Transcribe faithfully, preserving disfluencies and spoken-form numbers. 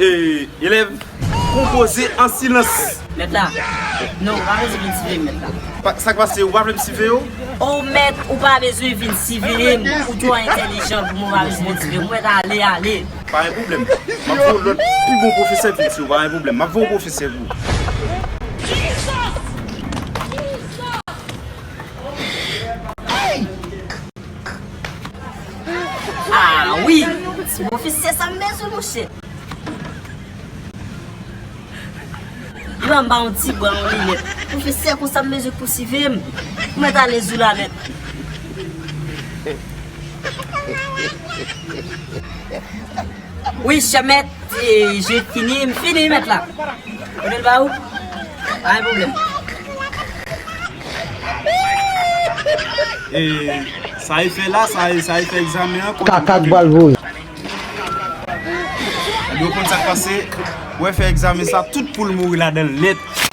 E, elèv, konpoze an silans. Mèt la, non, ou pa bezwen vin siveye m, mèt la. Pa- Sa k pase, ou pa vle m siveye w? O mèt, ou pa bezwen vin siveye m. Ou twò entèlijan pou mwen, ou pa bezwen vin siveye m. Ou mèt ale, ale. Pa gen pwoblèm. M ap voye lòt pi bon pwofesè vin sou ou, pa gen pwoblèm. M ap voye yon pwofesè pou ou. Ah wi! Ti pwofesè sa m bezwen, monchè. Li ban m ba yon ti bwa, yon linèt. Pwofesè konsa m bezwen pou siveye m. Ou mèt ale zou la nèt. Wi, chè mèt, e, je fini, m fini, mèt la. Kote l ba ou? Pa gen pwoblèm. E, sa e fè la, sa e, sa e fè egzamen an, kote Kaka k pral voye. Yo konn sa k pase, wè fè egzamen sa, tout poul mouri ladan l nèt.